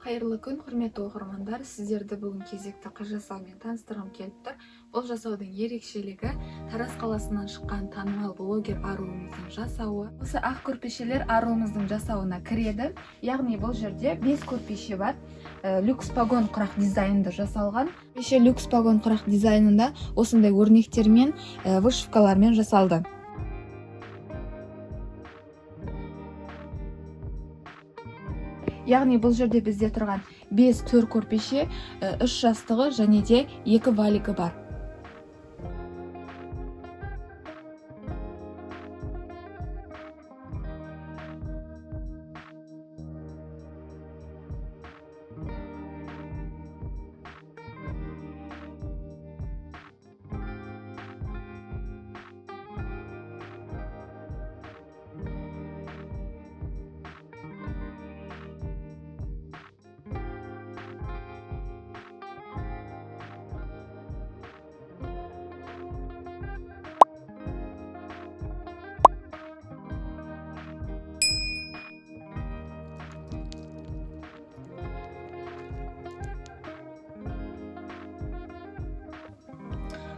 Қайырлы күн, құрметті оқырмандар! Сіздерді бүгін кезекті қыз жасаумен таныстырғым келіп тұр. Бұл жасаудың ерекшелігі – Тараз қаласынан шыққан танымал блогер аруымыздың жасауы. Осы ақ көрпешелер аруымыздың жасауына кіреді, яғни бұл жерде бес көрпеше бар. Люкс погон құрақ дизайнында жасалған. Көрпеше люкс погон құрақ дизайнында осындай өрнектермен, вышивкалармен жасалды. Яғни бұл жерде бізде тұрған бес төр көрпеше, үш жастығы және де екі валигі бар.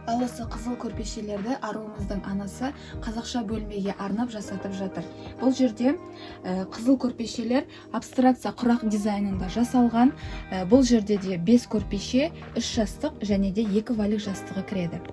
Ал осы қызыл көрпешелерді аруымыздың анасы қазақша бөлмеге арнап жасатып жатыр. Бұл жерде қызыл көрпешелер абстракция құрақ дизайнында жасалған. Бұл жерде де бес көрпеше, үш жастық және де екі валик жастығы кіреді.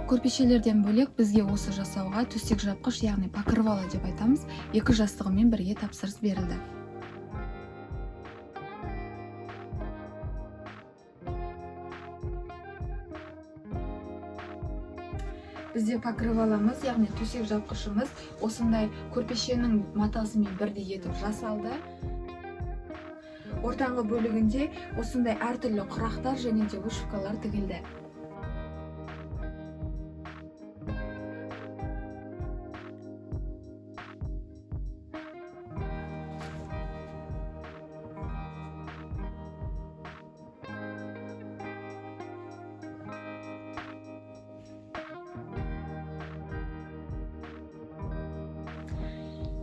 Көрпешелерден бөлек бізге осы жасауға төсек жапқыш, яғни покрывало деп айтамыз, екі жастығымен бірге тапсырыс берілді. Бізде покрываламыз, яғни төсек жапқышымыз, осындай көрпешенің матасымен бірдей етіп жасалды. Ортаңғы бөлігінде осындай әртүрлі құрақтар және де вышивкалар тігілді.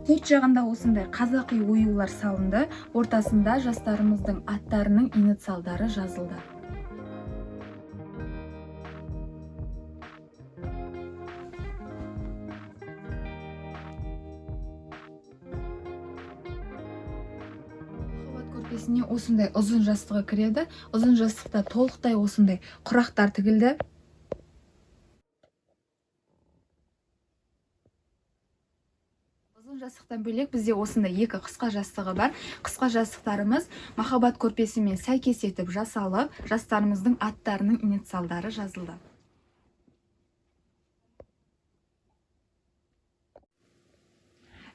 Төрт жағында осындай қазақи оюлар салынды, ортасында жастарымыздың аттарының инициалдары жазылды. Махаббат көрпесіне осындай ұзын жастығы кіреді. Ұзын жастықта толықтай осындай құрақтар тігілді. Ұзын жастықтан бөлек бізде осындай екі қысқа жастығы бар. Қысқа жастықтарымыз махаббат көрпесімен сәйкес етіп жасалып, жастарымыздың аттарының инициалдары жазылды.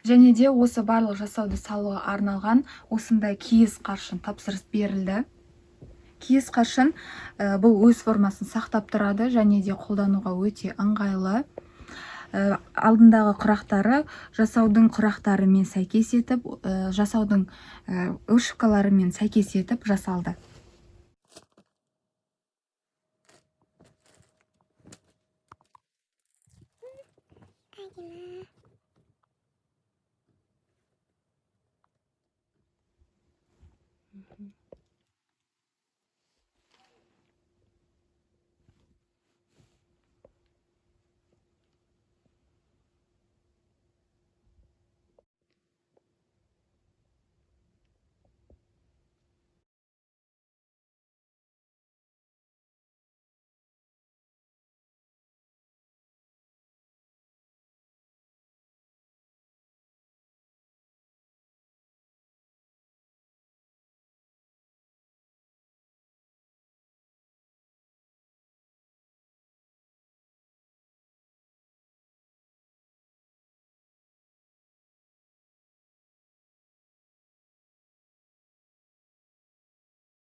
Және де осы барлық жасауды салуға арналған осындай киіз қаршын тапсырыс берілді. Киіз қаршын бұл өз формасын сақтап тұрады және де қолдануға өте ыңғайлы. Алдындағы құрақтары жасаудың құрақтарымен сәйкес етіп, жасаудың вышивкаларымен сәйкес етіп жасалды. Әдемі.